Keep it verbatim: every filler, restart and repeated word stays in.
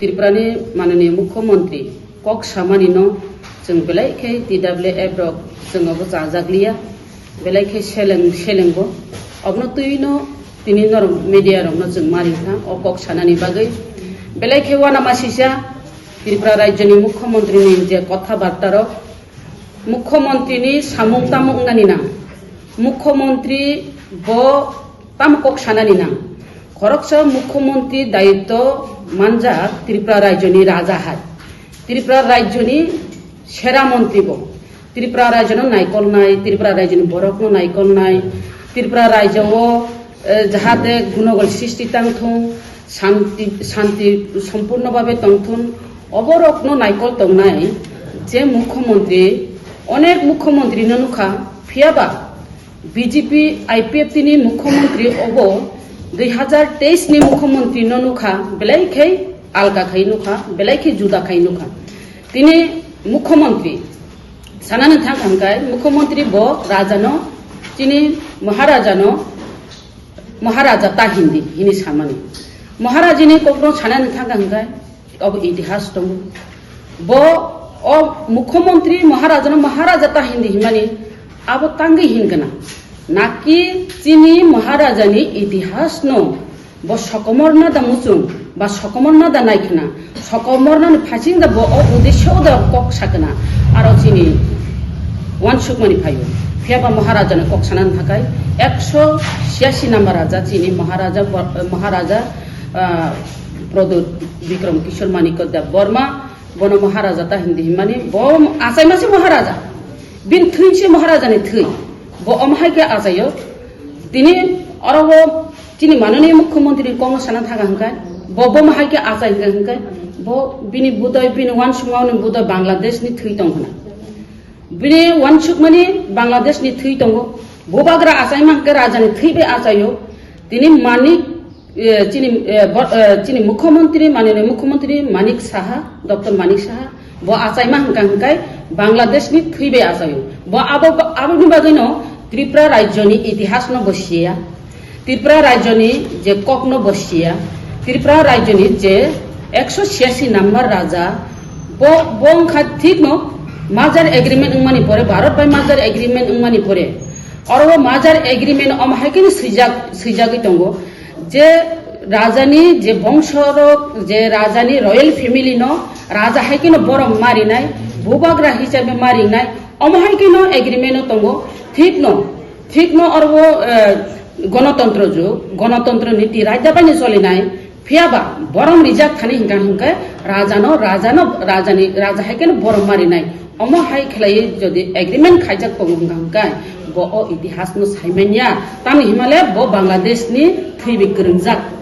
Tripurani mananiya mukhyamantri kok samani no chwng belai khe T W F rok chwng obo chajakliya, belai khe seleng selengbo. Obno twi no tini norok media rok no chwng mari kha o kok sanani bagwi. Belai khe uanama sisa Tripura rajyoni mukhyamantri ni je kotha barta rok, mukhyamantri ni samung tamo wngnani nang, mukhyamantri bo tamo kok sanani nang. Khoroksa mukhyamantri dayitw manjak Tripura rajyoni raja hai, Tripura rajyoni sera mantri bo. Tripura rajyono naikolnai, Tripura rajyoni borokno naikolnai, Tripura rajyo-o, eh, jahate gunogol sristi tangthung, shanti, shanti sompurno babe tongthun, oborokno naikol tongnai je mukhyamantri, onek mukhyamantri no nukha, phiyaba B J P I P F T ni mukhyamantri obo dui hazar teis ni mukhyamantri no nukha, belai khai alka khai nukha, belai khai juda khai nukha. Tini mukhyamantri sanani thang kha hwnkhe, mukhyamantri bo rajano, chini maharajano, maharaja ta hindi hini samani. Maharajini kokno sanani thang kha hwnkhe, obo itihas tongo. Bo o mukhyamantri maharajano maharaja ta hindi himani abo tangwi hinkana. Naki chini maharajani itihasno bo sokomorna da muchung ba sokomorna da naikhna, sokomornani phasing da bo o uddesyo da kok sakna, aro chini uansukmani phaio. Phiyaba maharajani kok sanani thakai ekso siyasi number raja chini maharaja, maharaja, ah, Pradyot Bikram Kishore Manikya Debbarma, bono maharaja ta hindi himani, bo achaima se maharaja, bini thwi se maharajani thwi, bo omo hai khe achaio. Tini oro bo chini mananiya mukhyamantri kokno sana thaga hwnkhe, bo, bo omo hai khe achai hwnkhe, hwnkhe bo bini budoi, bini uansukmani budoi Bangladesh ni thwi tong khna. Bini uansukmani Bangladesh ni thwi tongo. Bubagra achaima hwnkhe rajani thwi bai achaio. Tini Manik, eh, chini, eh, bo-, eh, chini mukhyamantri, mananiya mukhyamantri Manik Saha, Doctor Manik Saha, bo achaima hwnkha hwnkhe Bangladesh ni thwi bai achaio. Bo abo, aboni bagwino Tripura rajyoni itihasno bo siya. Tripura rajyoni je kokno bo siya, Tripura rajyoni je ekso siyasi number raja, bo, bo wngkha thikno merger agreement wngmani pore, Bharat bai merger agreement wngmani pore, oro bo merger agreement omo hai kheno swijak, swijagwi tongo je rajani je bongsorok, je rajani royal family no raja hai kheno borom marinai, bubagra hisabe marinai, omo hai kheno agreement o tongo, thikno. Thikno oro, eh, gonotontro jug, gonotontro niti raida bai ni cholinai, phiyaba borom rijak thani hwnkha hwnkhe rajano, rajano, rajani, raja hai kheno borom marinai. Omo hai khlaiwi jodi agreement khaijak tongo hwnkha hwnkhe bo o itihasno saimanya. Tamni himale bo Bangladesh ni thwibi kwrwngjak.